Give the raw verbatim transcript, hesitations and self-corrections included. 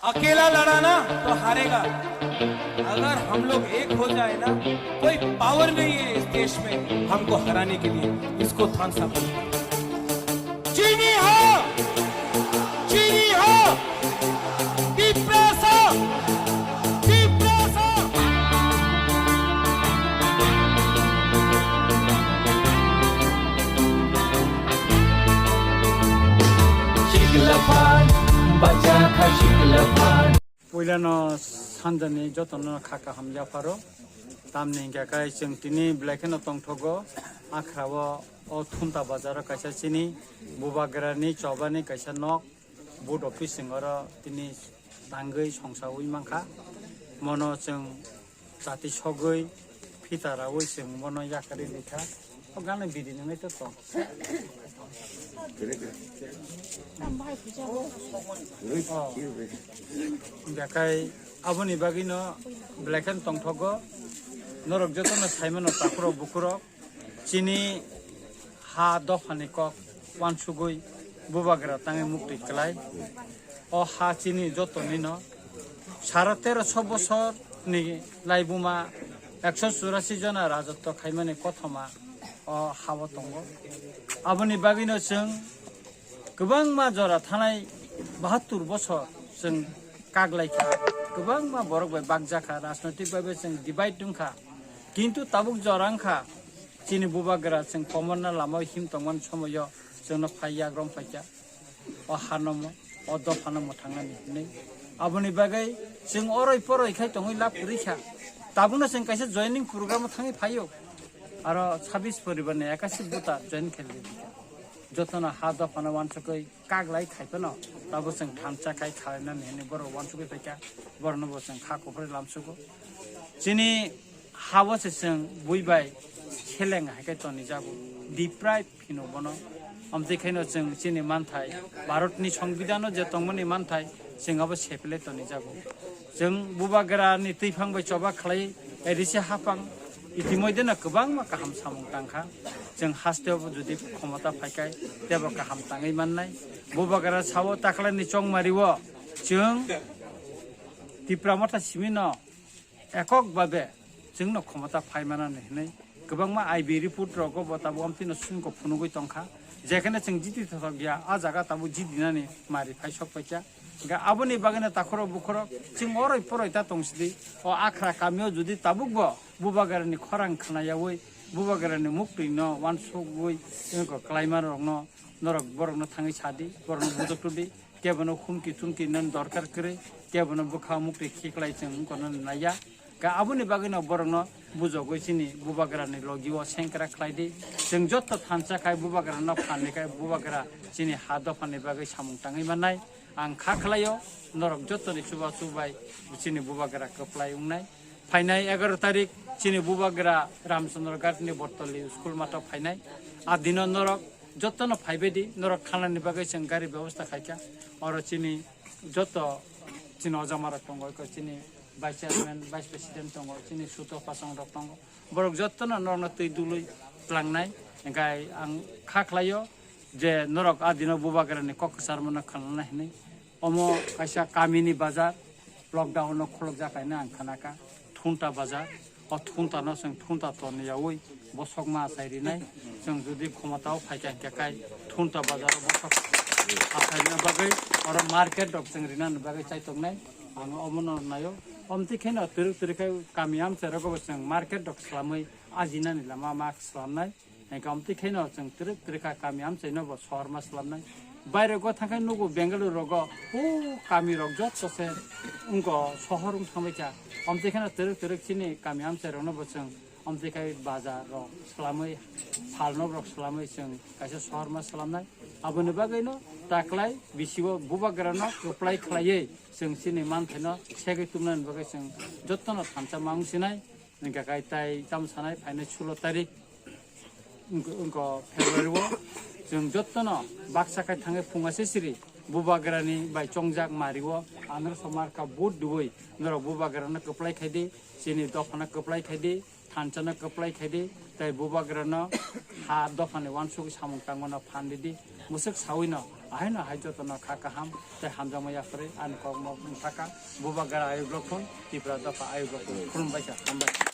अकेला लड़ा ना तो हारेगा। अगर हम लोग एक हो जाए ना, कोई पावर नहीं है इस देश में हमको हराने के लिए। इसको थान साहब, चीनी हो, चीनी हो, टिप्रा सा, टिप्रा सा। Shikla phan, bacha kha shikla phan. Puilano sanjani jotono kha kaham yapharo. Tamni hingkha khe chwng tini belai kheno tongthogo. Akhra o, o Thunta bazaro kaisa chini Bubagrani chobani kaisa nok. Board office chwng oro tini tangwi songsawi mankha. Mono chwng chati sogwi, phita rawi chwng bono yakarwi rikha. O gana bidi nwngnai to tong. Oh. Hingkha khe aboni bagwino belai kheno tongthogo. Norok jotono saimano takhurok bukhurok. Chini ha dophani kok wansugwi Bubagra tangwi muktwi klai. O ha chini jotonino sara teroso bosor ni laibuma ekso churasi jona rajotwo khaimani kothoma o hao tongo. Aboni bagwino chwng kwbangma jora thanai bahattur bosor chwng kak lai kha, kwbangma borok bai bakjak kha, rajnoitik bai bai chwng divide wng kha. Kintu tabuk jora wng kha, chini Bubagra chwng komorna lamao him tongmani somoio chwngno phai yak rom phaikha, o hano mo, o dophano mwthangnani hinwi. Aboni bagwi chwng oroi poroi khai tongwi lab kwrwi kha. Tabukno chwng kaisa joining program-o thangwi phaio. Aro sabis poribarni ekasi buta join khailai rikha. Jotono ha dophano wansugwi kaglai khai phano, tabo chwng thansa khai khalainani hinwi borok wansugwi phaikha, borokno bo chwng kha kuphur lamsugo. Chini hao se chwng bui bai seleng hai khe tonijago, deprive hino bono. Amtwi khaino chwng chini manthai, Bharatni Songbidhano je tongmani manthai, chwng abo sepile tonijago. Chwng Bubagrani twiphang bai choba khlai, A D C haphang, itimoidheno kwbangma kaham samung tangkha. Chwng hasteo jodi khomota phaikai, tebo kaham tangwi mannai. Bubagra sao takhlani chongmario chwng Tipra Motha simino ekok babe chwngno khomota phai manani hinwi kwbangma I B report rogo bo tabuk amtwino sungko phunugwi tongkha. Jekheno chwng jiti thothok ya, a jaga tabuk jidinani mari phai sok paikha. Hingkhe aboni bagwino takhurok bukhurok chwng oroi poroi ta tongsidi. O akhra kamio jodi tabukbo Bubagrani khorang khnayawi, Bubagrani muktwino wansugwi, wngkha kwlaimarokno, norok borokno thangwi sadi, borokno bujok tudi, kebono humki thumki nani dorkar kwrwi, kebono bwkha muktwi khiklai chwng wngkha nani naiya. Ka aboni bagwino borokno bujogwi chini Bubagrani logio sengkrak khlaidi. Chwng jotto thansa khai Bubagrano phanni khai Bubagra chini ha dophani bagwi samung tangwi mannai. Ang kha khlaio, norok jottoni chubachu bai chini Bubagra kwplai wngnai. Phainai egaroh tarik chini Bubagra Ramchandra Ghatni Bortoli school mato phainai. A dino norok jottono phaibaidi, norok thanani bagwi chwng gari bebosta khaikha. Oro chini jotto chini ojamarok tongo, eko chini vice chairman, vice president tongo, chini suto pasongrok tongo. Borok jottono norokno twi dului tlangnai. Hingkhe ang kha khlaio je norok a dino Bubagrani kok kwcharmano khwnana hinwi. Omo kaisa kamini bazar, lockdown no khulukjak kaina ang khanaka, Thunta bazar. O Thunta no chwng Thunta toniyawi bosok ma achai rinai. Chwng jodi khomotao phaikha hingkhe kai Thunta bazar o bosok achaina bagwi oro market rok chwng rinani bagwi chaitongnai. Ang omono naio. Omtwi kheno twrwk twrwk khai kami amchai rogo bo chwng market rok swlamwi ajinani lama ma swlamnai. Hingkhe omtwi khaino chwng twrwk twrwk kha kami amchaino bo sohor ma swlamnai. Bairego thangkhai nugo Bengaluru rogo, o kami rok jotto se wngkha sohor wng thangbai kha. Omtwi khaino twrwk twrwk chini kami amchai rokno bo chwng omtwi khai bazar rok swlamwi, phalnok rok swlamwi chwng kaisa sohor ma swlamnai. Aboni bagwino taklai bisigo Bubagrano kwplai khlaiwi chwng chini manthaino segwi tumnani bagwi chwng jottono thansa ma wng sinai. Hingkha khe tai tamo sanai phainai sulo tarik wngkha, wngkha February o chwng jottono baksa khai thangwi phunga se siri Bubagrani bai chongjak mari o andro somar ka vote dui norok Bubagrano kwplai khai di, chini dophano kwplai khai di, thansano kwplai khai di, tai Bubagrano ha dophani wansugwi samung tangmano phan di di, mwswk sawi no Ahaino hai jotono kha kaham tei hamjakma yapharwi ani kokno wngthaka. Bubagra ayuk rok phun, Tripura dopha ayuk rok phun. Khulumbai kha, hambai.